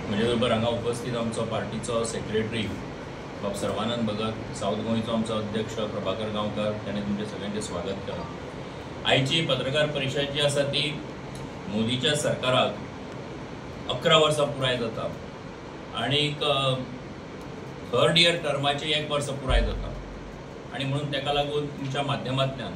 म्हजे बरोबर हांगा उपस्थित आमचो पार्टीचो सेक्रेटरी बाब सर्वानंद भगत, सावथ गोंयचो आमचो अध्यक्ष प्रभाकर गांवकार, ताणें तुमचें सगळ्यांचें स्वागत केलां। आयची पत्रकार परिशद जी आसा ती मोदीच्या सरकाराक 11 वर्सां पुराय जाता आनीक थर्ड इयर टर्माचें 1 वर्स पुराय जाता आनी म्हणून ताका लागून तुमच्या माध्यमांतल्यान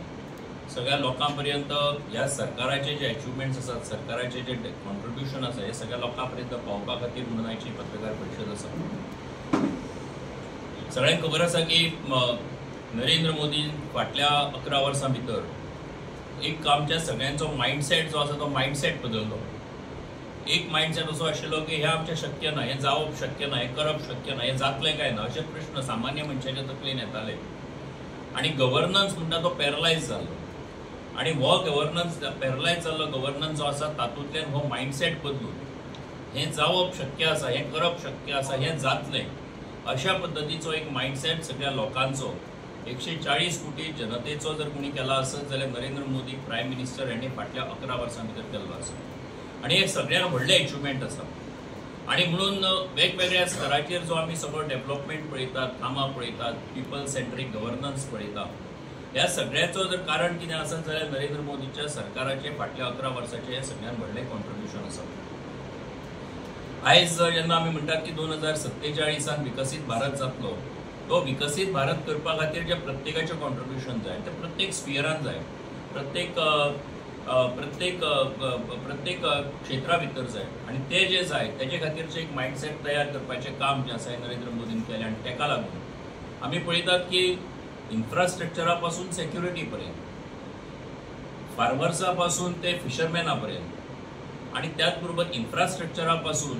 सगळ्या लोकां पर्यंत ह्या सरकाराचे जे अचिवमेंट्स आसात, सरकाराचे जे कॉन्ट्रिब्युशन आसा, हे सगळ्या लोकां पर्यंत पावोवपा खातीर म्हणून आयची पत्रकार परिशद आसा। सगळ्यांक खबर आसा की नरेंद्र मोदी फाटल्या 11 वर्सां भितर एक आमच्या सगळ्यांचो मायंडसेट जो आसा तो मायंडसेट बदललो। एक मायंडसेट असो आशिल्लो की हें आमचें शक्य ना, हें जावप शक्य ना, हें करप शक्य ना, हें जातलें काय ना, अशे प्रश्न सामान्य मनशाच्या तकलेन येताले आनी गव्हर्नन्स म्हणटा तो पॅरलायज जाल्लो आनी हो गव्हर्नन्स पॅरलायज जाल्लो गव्हर्नन्स जो आसा तातूंतल्यान हो मायंडसेट बदलून हें जावप शक्य आसा, हें करप शक्य आसा, हें जातलें अशा पद्दतीचो एक मायंडसेट सगळ्या लोकांचो 140 कोटी जनतेचो जर कोणी केला आसत जाल्यार नरेंद्र मोदी प्रायम मिनिस्टर हांणी फाटल्या 11 वर्सां भितर केल्लो आसा आनी हे सगळ्यांत व्हडलें अचिवमेंट आसा। आनी म्हणून वेगवेगळ्या स्तराचेर जो आमी सगळो डेवलपमेंट पळयतात, कामां पळयतात, पिपल सेंट्रीक गव्हर्नन्स पळयता, ह्या सगळ्याचो जर कारण कितें आसत जाल्यार नरेंद्र मोदीच्या सरकाराचें फाटल्या 11 वर्साचें हें सगळ्यांत व्हडलें कॉन्ट्रिब्युशन आसा। आयज जेन्ना आमी म्हणटात की 2047 विकसीत भारत जातलो, तो विकसीत भारत करपा खातीर जें प्रत्येकाचें कॉन्ट्रिब्युशन जाय तें प्रत्येक स्पियरान जाय, प्रत्येक प्रत्येक प्रत्येक क्षेत्रा भितर जाय आनी तें जें जाय तेजे खातीरचें एक मायंडसेट तयार करपाचें काम जें आसा हें नरेंद्र मोदीन केलें आनी ताका लागून आमी पळयतात की इन्फ्रास्ट्रक्चरा पासून सेक्युरिटी पर्यंत, फार्मर्सा पासून ते फिशरमॅना पर्यंत आनी त्याच बरोबर इन्फ्रास्ट्रक्चरा पासून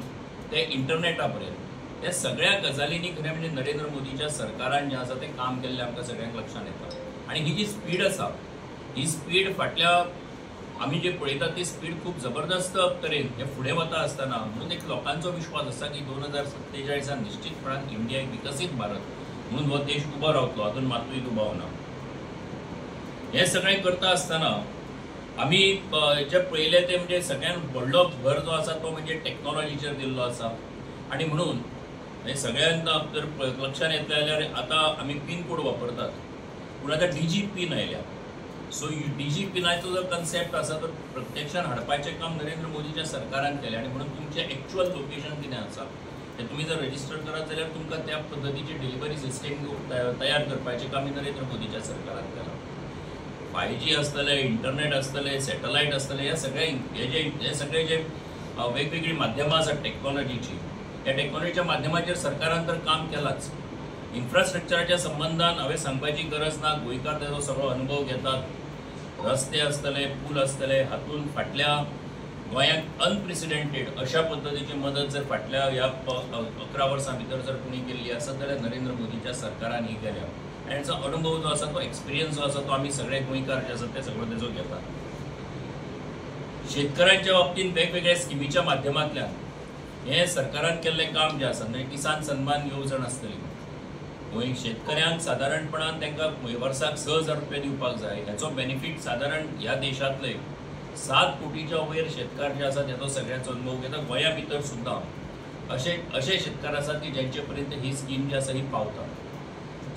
ते इंटरनेटा पर्यंत ह्या सगळ्या गजालींनी खरें म्हणजे नरेंद्र मोदीच्या सरकारान जें आसा तें काम केल्लें आमकां सगळ्यांक लक्षांत येता। आनी ही जी स्पीड आसा ही स्पीड फाटल्या आमी जे पळयतात ती स्पीड खूब जबरदस्त तरेन हे फुडें वता आसतना म्हणून एक लोकांचो विश्वास आसा की 2047 निश्चितपणान इंडिया एक विकसीत भारत म्हणून हो देश उबो रावतलो, हातूंत मातूय दुबाव ना। हें सगळें करता आसतना आमी जे पळयलें तें म्हणजे सगळ्यांत व्हडलो भर जो आसा तो म्हणजे टॅक्नोलॉजीचेर दिल्लो आसा आनी म्हणून हें सगळ्यांत जर लक्षांत येतलें जाल्यार आतां आमी पीन कोड वापरतात, पूण आतां डिजी पीन आयल्या। सो डिजी पिनाचो जो कन्सेप्ट आसा तो प्रत्यक्षान हाडपाचें काम नरेंद्र मोदीच्या सरकारान केलें आनी म्हणून तुमचें एक्चुअल लोकेशन कितें आसा तें तुमी जर रजिस्टर करात जाल्यार तुमकां त्या पद्दतीची डिलिव्हरी सिस्टीम तयार करपाचें काम नरेंद्र मोदीच्या सरकारान केलां। 5G आसतलें, इंटरनेट आसतलें, सॅटलायट आसतलें, ह्या सगळ्या हे सगळे जे वेगवेगळीं माध्यमां आसात टॅक्नोलॉजीची, ह्या टॅक्नोलॉजीच्या माध्यमाचेर सरकारान तर काम केलांच। इन्फ्रास्ट्रक्चराच्या संबंदान हांवें सांगपाची गरज ना, गोंयकार ताजो सगळो अनुभव घेतात। रस्ते आसतले, पूल आसतले, हातूंत फाटल्या गोंयांक अनप्रेसिडेंटेड अशा पद्दतीची मदत जर फाटल्या ह्या 11 वर्सां भितर जर कोणी केल्ली आसत जाल्यार नरेंद्र मोदीच्या सरकारान ही केल्या आनी हाचो अनुभव जो आसा तो एक्सपिरियन्स जो आसा तो आमी सगळे गोंयकार जे आसात ते सगळो तेजो घेतात। शेतकऱ्यांच्या बाबतींत वेगवेगळ्या स्किमीच्या माध्यमांतल्यान हें सरकारान केल्लें काम जें आसा म्हणजे किसान सन्मान येवजण आसतली, गोंय शेतकऱ्यांक सादारणपणान तांकां वर्साक 6,000 रुपया दिवपाक जाय, हाचो बेनिफीट सादारण ह्या देशांतले 7 कोटीच्या वयर शेतकार जे आसात हेचो सगळ्यांचो अनुभव घेता। गोंया भितर सुद्दां अशे अशे शेतकार आसात की ज्यांचे पर्यंत ही स्कीम जी आसा ही पावता,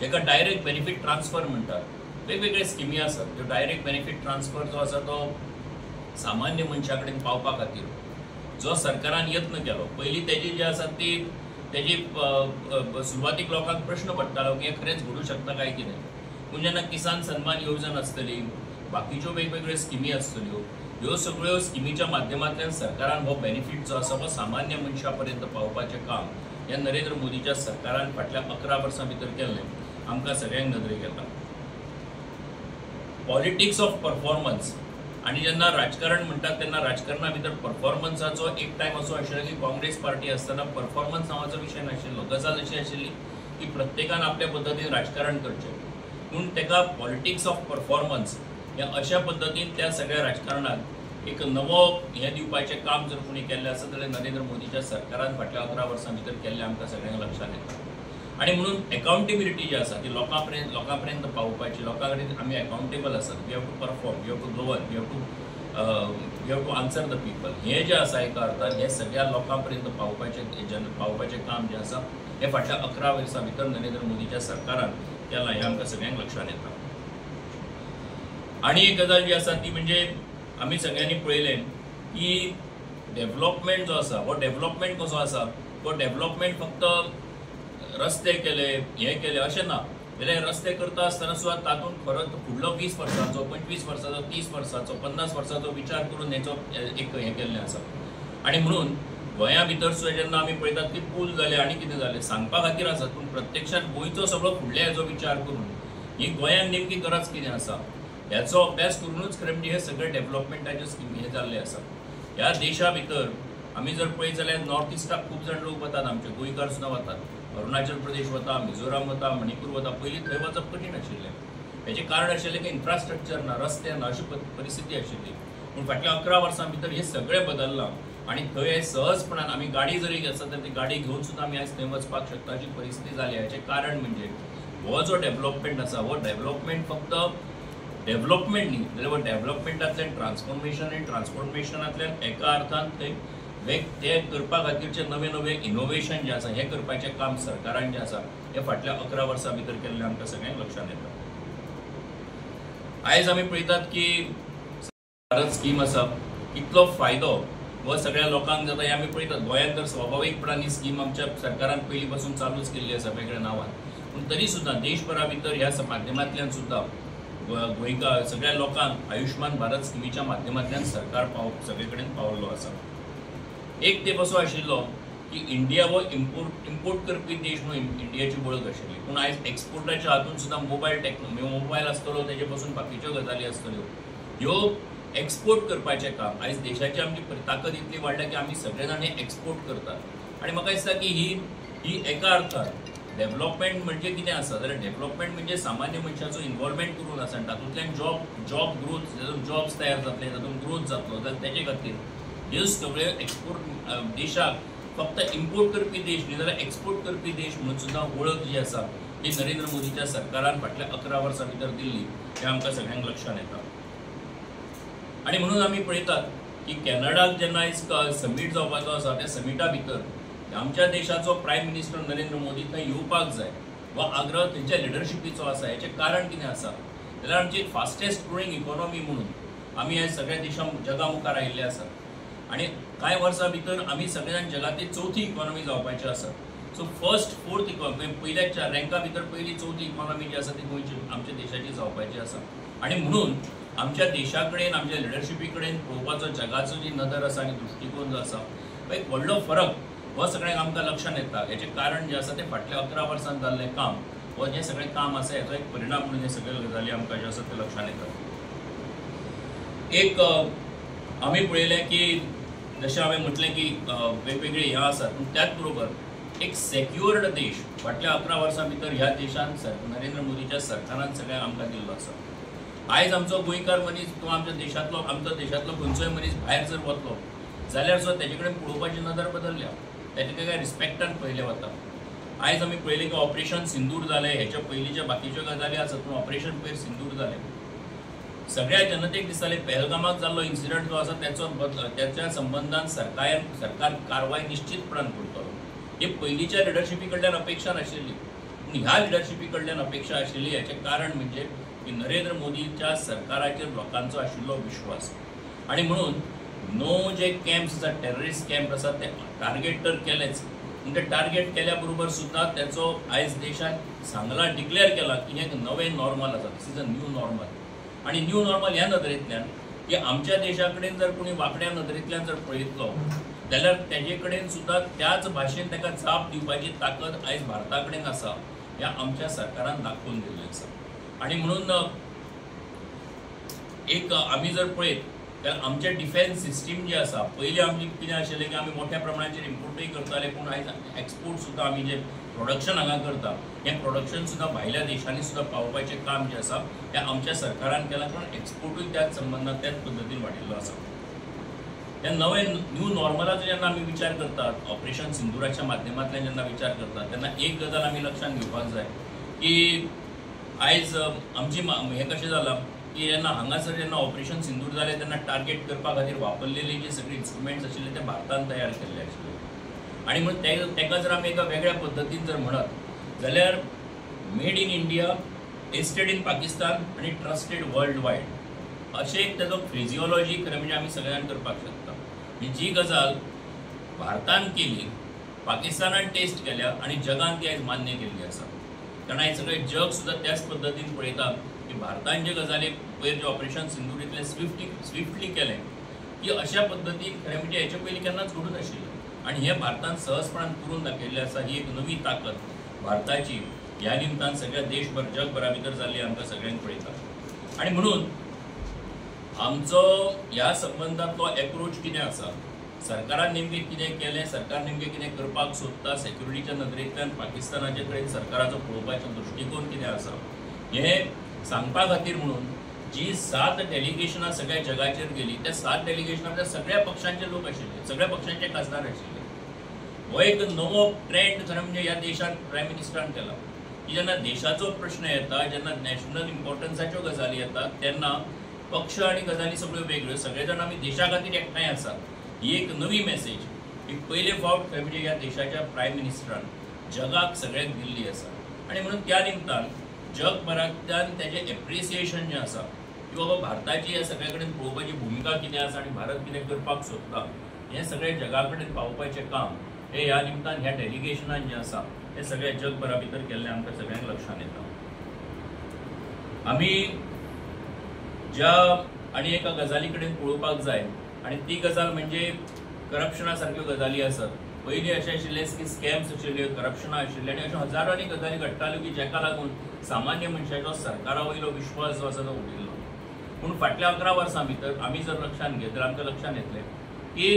जेका डायरेक्ट बेनिफीट ट्रान्सफर म्हणटात। वेगवेगळे स्किमी आसात त्यो डायरेक्ट बेनिफीट ट्रान्सफर जो आसा तो सामान्य मनशा कडेन पावपा खातीर जो सरकारान यत्न केलो, पयलीं तेजी जी आसा ती तेजी सुरवातीक लोकांक प्रश्न पडटालो की हें खरेंच घडूं शकता काय कितें, पूण जेन्ना किसान सन्मान येवजण आसतली, बाकीच्यो वेगवेगळ्यो स्किमी आसतल्यो, ह्यो सगळ्यो स्किमीच्या माध्यमांतल्यान सरकारान हो बेनिफीट जो आसा हो सामान्य मनशा पर्यंत पावोवपाचें काम ह्या नरेंद्र मोदीच्या सरकारान फाटल्या 11 वर्सां भितर केल्लें आमकां सगळ्यांक नदरेक येता। पॉलिटिक्स ऑफ परफॉर्मन्स आनी जेन्ना राजकारण म्हणटात तेन्ना राजकारणा भितर परफॉर्मन्साचो एक टायम असो आशिल्लो की काँग्रेस पार्टी आसतना परफॉर्मन्स नांवाचो विशय नाशिल्लो, गजाल अशी आशिल्ली की प्रत्येकान आपल्या पद्दतीन राजकारण करचें, पूण ताका पॉलिटिक्स ऑफ परफॉर्मन्स ह्या अशा पद्दतीन त्या सगळ्या राजकारणाक एक नवो हें दिवपाचें काम जर कोणी केल्लें आसत जाल्यार नरेंद्र मोदीच्या सरकारान फाटल्या 11 वर्सां भितर केल्लें आमकां सगळ्यांक लक्षांत येता। आनी म्हणून एकाउंटेबिलिटी जी आसा ती लोकां पर्यंत पावोवपाची, लोकां कडेन आमी एकाउंटेबल आसात, we have to perform, we have to govern, we have to You have to answer the people. हें जें आसा एका अर्थान हें सगळ्या लोकां पर्यंत पावोवपाचें काम जें आसा हें फाटल्या 11 वर्सां भितर नरेंद्र मोदीच्या सरकारान केलां हें आमकां सगळ्यांक लक्षांत येता. आनी एक गजाल जी आसा ती म्हणजे आमी सगळ्यांनी पळयलें की डेवलपमेंट जो आसा हो डेवलपमेंट कसो आसा, हो डेवलपमेंट फक्त रस्ते केले हें केले अशें ना, जाल्यार रस्ते करता आसतना सुद्दां तातूंत खरो फुडलो 20 वर्सांचो 25 वर्सांचो 30 वर्सांचो 50 वर्सांचो विचार करून हेचो एक हें केल्लें आसा. आनी म्हणून गोंया भितर सुद्दां जेन्ना आमी पळयतात की पूल जाले आनी कितें जालें सांगपा खातीर आसा, पूण प्रत्यक्षात गोंयचो सगळो फुडल्या हेचो विचार करून ही गोंयांत नेमकी गरज कितें आसा ह्याचो अभ्यास करूनच खरें म्हणजे हे सगळे डेवलपमेंटाच्यो स्किमी हे जाल्ले आसा. ह्या देशा भितर आमी जर पळयत जाल्यार नॉर्थ इस्टाक खूब जाण लोक वतात, आमचे गोंयकार सुद्दां वतात, अरुणाचल प्रदेश वता, मिझोराम वता, मणिपूर वता. पयलीं थंय वचप कठीण आशिल्लें, हेचें कारण आशिल्लें की इन्फ्रास्ट्रक्चर ना, रस्ते ना, अशी परिस्थिती आशिल्ली. पूण फाटल्या 11 वर्सां भितर हें सगळें बदल्लां आनी थंय सहजपणान आमी गाडी जरी आसा तर ती गाडी घेवन सुद्दां आमी आयज थंय वचपाक शकता अशी परिस्थिती जाली. हाचें कारण म्हणजे हो जो डेवलपमेंट आसा हो डेवलपमेंट फक्त डेवलपमेंट न्ही, जाल्यार हो डेवलपमेंटांतल्यान ट्रान्सफॉर्मेशन आनी ट्रान्सफॉर्मेशनांतल्यान एका अर्थान थंय ते करपा खातीरचे नवे नवे इनोवेशन जें आसा हें करपाचें काम सरकारान जें आसा हें फाटल्या 11 वर्सां भितर केल्लें आमकां सगळ्यांक लक्षांत येता. आयज आमी पळयतात की भारत स्कीम आसा, कितलो फायदो हो सगळ्या लोकांक जाता हें आमी पळयतात. गोंयांत तर स्वाभावीकपणान ही स्कीम आमच्या सरकारान पयलीं पासून चालूच केल्ली आसा वेगळ्या नांवान, पूण तरी सुद्दां देशभरा भितर ह्या माध्यमांतल्यान सुद्दां गोंयकार सगळ्या लोकांक आयुष्मान भारत स्किमीच्या माध्यमांतल्यान सरकार सगळे कडेन पावल्लो आसा. एक तेंप असो आशिल्लो की इंडिया हो इम्पोर्ट करपी देश म्हणून इंडियाची वळख आशिल्ली, पूण आयज एक्सपोर्टाच्या हातून सुद्दां मोबायल आसतलो तेजे पासून बाकीच्यो गजाली आसतल्यो ह्यो एक्सपोर्ट करपाचें काम आयज देशाची आमची ताकद इतली वाडल्या की आमी सगळे जाण हें एक्सपोर्ट करतात. आनी म्हाका दिसता की ही एका अर्थान डेवलपमेंट म्हणजे कितें आसा जाल्यार डेवलपमेंट म्हणजे सामान्य मनशाचो इन्वॉल्वमेंट करून आसा आनी तातूंतल्यान जॉब ग्रोथ, तातूंत जॉब्स तयार जातले, तातूंत ग्रोथ जातलो, जाल्यार तेजे खातीर ह्यो सगळे एक्सपोर्ट देशाक फक्त इम्पोर्ट करपी देश न्ही जाल्यार एक्सपोर्ट करपी देश म्हणून सुद्दां वळख जी आसा ही नरेंद्र मोदीच्या सरकारान फाटल्या 11 वर्सां भितर दिल्ली हें आमकां सगळ्यांक लक्षांत येता. आनी म्हणून आमी पळयतात की कॅनडाक जेन्ना आयज समीट जावपाचो आसा त्या समिटा भितर आमच्या देशाचो प्रायम मिनिस्टर नरेंद्र मोदी थंय येवपाक जाय वा आग्रह थंयच्या लिडरशिपीचो आसा. हेचें कारण कितें आसा जाल्यार आमची एक फास्टेस्ट ग्रोईंग इकॉनॉमी म्हणून आमी आयज सगळ्या देशां जगा मुखार आयिल्ले आसा आनी कांय वर्सां भितर आमी सगळे जाण जगांतली 4थी इकॉनॉमी जावपाची आसा. सो फर्स्ट 4th economy, पयल्या 4 रँका भितर पयली 4थी इकॉनॉमी जी आसा ती गोंयची आमच्या देशाची जावपाची आसा. आनी म्हणून आमच्या देशा कडेन आमच्या लिडरशिपी कडेन पळोवपाचो जगाचो जी नदर आसा आनी दृश्टिकोन जो आसा हो एक व्हडलो फरक हो सगळ्यांक आमकां लक्षांत येता. हेचें कारण जें आसा तें फाटल्या 11 वर्सांत जाल्लें काम हो जें सगळें काम आसा हेचो एक परिणाम म्हणून हें सगळे गजाली आमकां जें आसा तें लक्षांत येता. एक आमी पळयलें की जशें हांवें म्हटलें की वेगवेगळे हें आसात, पूण त्याच बरोबर एक सेक्युअर्ड देश फाटल्या 11 वर्सां भितर ह्या देशान नरेंद्र मोदीच्या सरकारान सगळ्यांक आमकां दिल्लो आसा. आयज आमचो गोंयकार मनीस किंवा आमच्या देशांतलो खंयचोय मनीस भायर जर वतलो जाल्यार सुद्दां तेजे कडेन पळोवपाची नदर बदलल्या, तेजे कडेन रिस्पेक्टान पळयलें वता. आयज आमी पळयलें की ऑपरेशन सिंदूर जालें, हेच्या पयलींच्या बाकीच्यो गजाली आसात, पूण ऑपरेशन पयर सिंदूर जालें, सगळ्या जनतेक दिसतालें पहलगामाक जाल्लो इन्सिडंट जो आसा तेचो तेच्या संबंदान सरकार कारवाय निश्चितपणान करतलो. ही पयलींच्या लिडरशिपी कडल्यान अपेक्षा नाशिल्ली, पूण ह्या लिडरशिपी कडल्यान अपेक्षा आशिल्ली. हेचें कारण म्हणजे की नरेंद्र मोदीच्या सरकाराचेर लोकांचो आशिल्लो विश्वास. आनी म्हणून 9 जे कॅम्प्स आसा टेररिस्ट कॅम्प आसा ते टार्गेट तर केलेच, पूण ते टार्गेट केल्या बरोबर सुद्दां तेचो आयज देशान सांगला, डिक्लेअर केला की हें एक नवें नॉर्मल आसा, this is a new normal. आनी न्यू नॉर्मल ह्या नदरेंतल्यान की आमच्या देशा कडेन जर कोणी वांकड्या नदरेंतल्यान जर पळयतलो जाल्यार तेजे कडेन सुद्दां त्याच भाशेन ताका जाप दिवपाची ताकद आयज भारता कडेन आसा ह्या आमच्या सरकारान दाखोवन दिल्लें आसा. आनी म्हणून एक आमी जर पळयत जाल्यार आमचें डिफेन्स सिस्टीम जी आसा, पयलीं आमची कितें आशिल्लें की आमी मोठ्या प्रमाणाचेर इम्पोर्टूय करताले, पूण आयज एक्सपोर्ट सुद्दां आमी जें प्रोडक्शन हांगा करता हें प्रोडक्शन सुद्दां भायल्या देशांनी सुद्दां पावोवपाचें काम जें आसा तें आमच्या सरकारान केलां, कारण एक्सपोर्टूय त्याच संबंदान त्याच पद्दतीन वाडिल्लो आसा. ह्या नवे न्यू नॉर्मलाचो जेन्ना आमी विचार करतात, ऑपरेशन सिंदुराच्या माध्यमांतल्यान जेन्ना विचार करतात तेन्ना एक गजाल आमी लक्षांत घेवपाक जाय की आयज आमची हें कशें जालां की जेन्ना हांगासर जेन्ना ऑपरेशन सिंदूर जालें तेन्ना टार्गेट करपा खातीर वापरलेली जी सगळी इन्स्ट्रुमेंट्स आशिल्ले ते भारतान तयार केल्ले आशिल्ले. आनी म्हणून ताका जर आमी एका वेगळ्या पद्दतीन जर म्हणत जाल्यार made in India, tested in Pakistan आनी ट्रस्टेड वर्ल्ड वायड अशें एक ताजो फ्रिजियोलॉजी खरें म्हणजे आमी सगळ्यांक करपाक शकता. जी गजाल भारतान केली, पाकिस्तानान टेस्ट केल्या आनी जगान ती आयज मान्य केल्ली आसा. कारण आयज सगळें जग सुद्दां त्याच पद्दतीन पळयता की भारतान जे गजाली पयर जे ऑपरेशन सिंदूर इतलें स्विफ्टली केलें की अशा पद्दतीन खरें म्हणजे हेचे पयलीं केन्नाच घडूं नाशिल्लें आनी हें भारतान सहजपणान करून दाखयल्लें आसा. ही एक नवी ताकद भारताची ह्या निमतान सगळ्या देशभर जगभरा भितर जाल्ली आमकां सगळ्यांक पळयता. आनी म्हणून आमचो ह्या संबंदांतलो एप्रोच कितें आसा, सरकारान नेमकें कितें केलें, सरकार नेमकें कितें करपाक सोदता, सेक्युरिटीच्या नदरेंतल्यान पाकिस्तानाचे कडेन सरकाराचो पळोवपाचो दृश्टिकोन कितें आसा हें सांगपा खातीर म्हणून जी 7 डेलिगेशनां सगळ्या जगाचेर गेली त्या 7 डेलिगेशनां सगळ्या पक्षांचे लोक आशिल्ले, सगळ्या पक्षांचे खासदार आशिल्ले. हो एक नवो ट्रेंड खरें म्हणजे ह्या देशान प्रायम मिनिस्टरान केला की जेन्ना देशाचो प्रश्न येता, जेन्ना नॅशनल इम्पॉर्टन्साच्यो गजाली येतात तेन्ना पक्ष आनी गजाली सगळ्यो वेगळ्यो, सगळे जाण आमी देशा खातीर एकठांय आसात ही एक नवी मॅसेज ही पयले फावट खरें म्हणजे ह्या देशाच्या प्रायम मिनिस्टरान जगाक सगळ्यांक दिल्ली आसा. आनी म्हणून त्या निमतान जगभरांतल्यान तेजें एप्रिसिएशन जें आसा की बाबा भारताची ह्या सगळ्या कडेन पळोवपाची भुमिका कितें आसा आनी भारत कितें करपाक सोदता हें सगळें जगा कडेन पावोवपाचें काम हें ह्या निमतान ह्या डेलिगेशनान जें आसा हें सगळें जगभरा भितर केल्लें आमकां सगळ्यांक लक्षांत येता. आमी ज्या आनी एका गजाली कडेन पळोवपाक जाय आनी ती गजाल म्हणजे करप्शना सारक्यो गजाली आसात. पयलीं अशें आशिल्लें की स्कॅम्स आशिल्ल्यो, करप्शनां आशिल्लीं आनी अश्यो हजारांनी गजाली घडटाल्यो की जाका लागून सामान्य मनशाचो सरकारा वयलो विश्वास जो आसा तो उडिल्लो. पूण फाटल्या 11 वर्सां भितर आमी जर लक्षांत घेत जाल्यार आमकां लक्षांत येतलें की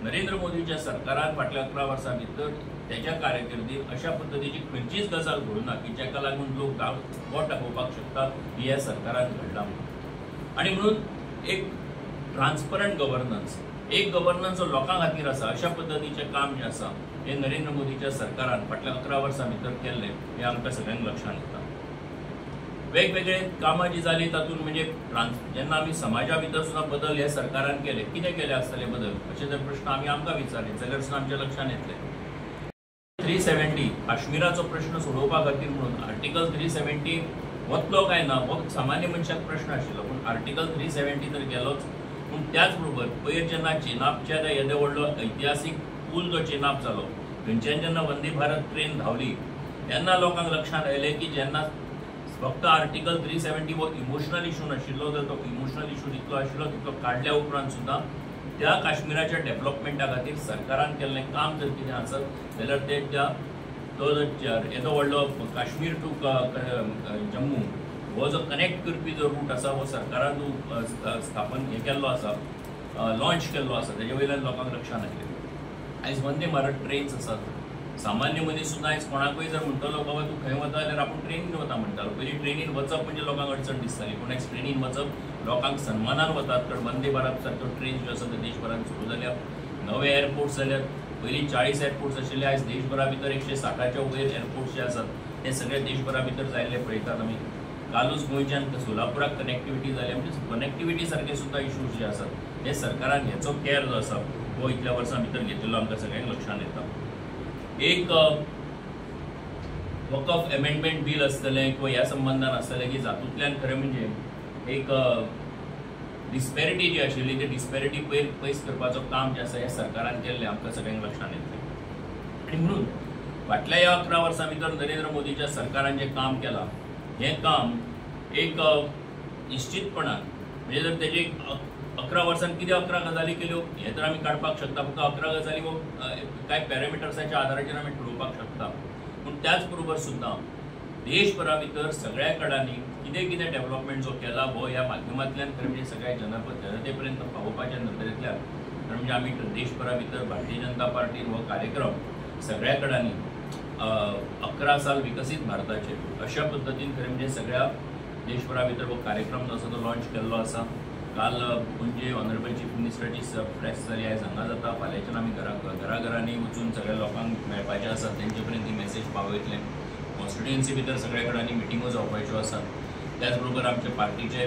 नरेंद्र मोदीच्या सरकारान फाटल्या 11 वर्सां भितर तेच्या कारकिर्दीत अशा पद्दतीची खंयचीच गजाल घडूना की जाका लागून लोक बोट दाखोवपाक शकता की ह्या सरकारान घडलां म्हणून. आनी म्हणून एक ट्रान्सपरंट गव्हर्नन्स, एक गव्हर्नन्स जो लोकां खातीर आसा अशा पद्दतीचें काम जें आसा हें नरेंद्र मोदीच्या सरकारान फाटल्या 11 वर्सां भितर केल्लें हें आमकां सगळ्यांक लक्षांत येता. वेगवेगळे कामां जीं जालीं तातूंत म्हणजे जेन्ना आमी समाजा भितर सुद्दां बदल ह्या सरकारान केले, कितें केले आसतले बदल अशे जर प्रश्न आमी आमकां विचारले जाल्यार सुद्दां आमच्या लक्षांत येतले. 370 काश्मीराचो प्रश्न सोडोवपा खातीर म्हणून आर्टिकल 370 वतलो काय ना हो सामान्य मनशाक प्रश्न आशिल्लो, पूण आर्टिकल 370 तर गेलोच. पूण त्याच बरोबर पयर जेन्ना चेनाबच्या त्या येदो व्हडलो ऐतिहासीक पूल जो चेनाब जालो थंयच्यान जेन्ना वंदे भारत ट्रेन धांवली तेन्ना लोकांक लक्षांत आयलें की जेन्ना फक्त आर्टिकल 370 हो इमोशनल इशू नाशिल्लो तर तो इमोशनल इशू जितलो आशिल्लो तितलो काडल्या उपरांत सुद्दां त्या काश्मीराच्या डेव्हलपमेंटा खातीर सरकारान केल्लें काम जर कितें आसत जाल्यार ते त्या तो येदो व्हडलो काश्मीर टू जम्मू हो जो कनेक्ट करपी जो रूट आसा हो सरकारान जो स्थापन हें केल्लो आसा, लॉन्च केल्लो आसा तेजे वयल्यान लोकांक लक्षांत आयलें. आयज वंदे भारत ट्रेन्स आसात. सामान्य मनीस सुद्दां आयज कोणाकूय जर म्हणटलो बाबा तूं खंय वता जाल्यार आपूण ट्रेनीन वता म्हणटालो. पयलीं ट्रेनीन वचप म्हणजे लोकांक अडचण दिसताली, पूण आयज ट्रेनीन वचप लोकांक सन्मानान वतात कारण वंदे भारत सारक्यो ट्रेन ज्यो आसा त्यो देशभरांत सुरू जाल्या. नवे एअरपोर्ट्स जाल्यात, पयलीं 40 एअरपोर्ट्स आशिल्ले, आयज देशभरा भितर 160च्या वयर एअरपोर्ट्स जे आसात ते सगळे देशभरा भितर जायल्ले पळयतात आमी. कालूच गोंयच्यान सोलापुराक कनेक्टिविटी जाल्या, म्हणजे कनेक्टिविटी सारके सुद्दां इशूज जे आसात ते सरकारान हेचो केअर जो आसा हो इतल्या वर्सां भितर घेतिल्लो आमकां सगळ्यांक लक्षांत येता. एक वकफ एमेंडमेंट बील आसतलें किंवा ह्या संबंदान आसतलें की जातूंतल्यान खरें म्हणजे एक डिस्पॅरिटी जी आशिल्ली ती डिस्पॅरिटी पयस करपाचो काम जें आसा हें सरकारान केल्लें आमकां सगळ्यांक लक्षांत येतलें. आनी म्हणून फाटल्या ह्या 11 वर्सां भितर नरेंद्र मोदीच्या सरकारान जें काम केलां हें काम एक निश्चितपणान म्हणजे जर तेजे 11 वर्सांत कितें 11 गजाली केल्यो हें तर आमी काडपाक शकता, फक्त 11 गजाली हो कांय पॅरामिटर्साच्या आदाराचेर आमी ठरोवपाक शकता. पूण त्याच बरोबर सुद्दां देशभरा भितर सगळ्या कडांनी कितें कितें डेव्हलपमेंट जो केला हो ह्या माध्यमांतल्यान खरें म्हणजे सगळ्या जनते पर्यंत पावोवपाच्या नदरेंतल्यान खरें म्हणजे आमी देशभरा भितर भारतीय जनता पार्टीन हो कार्यक्रम सगळ्या कडांनी 11 साल विकसीत भारताचे अशा पद्दतीन खरें म्हणजे सगळ्या देशभरा भितर हो कार्यक्रम जो आसा तो लॉन्च केल्लो आसा. काल पणजे ऑनरेबल चीफ मिनिस्टराची प्रेस जाली, आयज हांगा जाता, फाल्यांच्यान आमी घराघरांनी वचून सगळ्या लोकांक मेळपाचें आसा, तेंचे पर्यंत ही मॅसेज पावयतले. कॉन्स्टिट्युएन्सी भितर सगळ्या कडेन मिटिंगो जावपाच्यो आसात. त्याच बरोबर आमचे पार्टीचे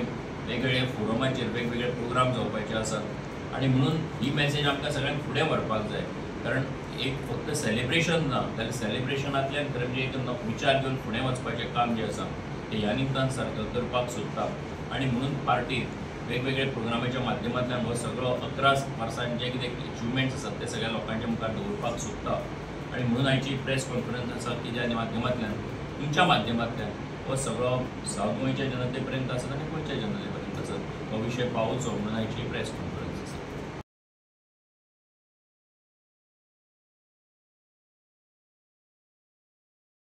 वेगवेगळे फोरमाचेर वेगवेगळे प्रोग्राम जावपाचे आसात आनी म्हणून ही मॅसेज आमकां सगळ्यांक फुडें व्हरपाक जाय. कारण एक फक्त सेलिब्रेशन ना जाल्यार सेलिब्रेशनांतल्यान खरें म्हणजे एक विचार घेवन फुडें वचपाचें काम जें आसा तें ह्या निमतान सरकार करपाक सोदता आनी म्हणून पार्टी वेगवेगळे प्रोग्रामाच्या माध्यमांतल्यान हो सगळो 11 वर्सांचे जे कितें अचिवमेंट्स आसात ते सगळ्या लोकांच्या मुखार दवरपाक सोदता. आनी म्हणून आयची प्रेस कॉन्फरन्स आसा की ज्या माध्यमांतल्यान तुमच्या माध्यमांतल्यान हो सगळो सावथ गोंयच्या जनते पर्यंत आसत आनी गोंयच्या जनते पर्यंत आसत हो विशय पावोवचो म्हणून आयची प्रेस कॉन्फरन्स.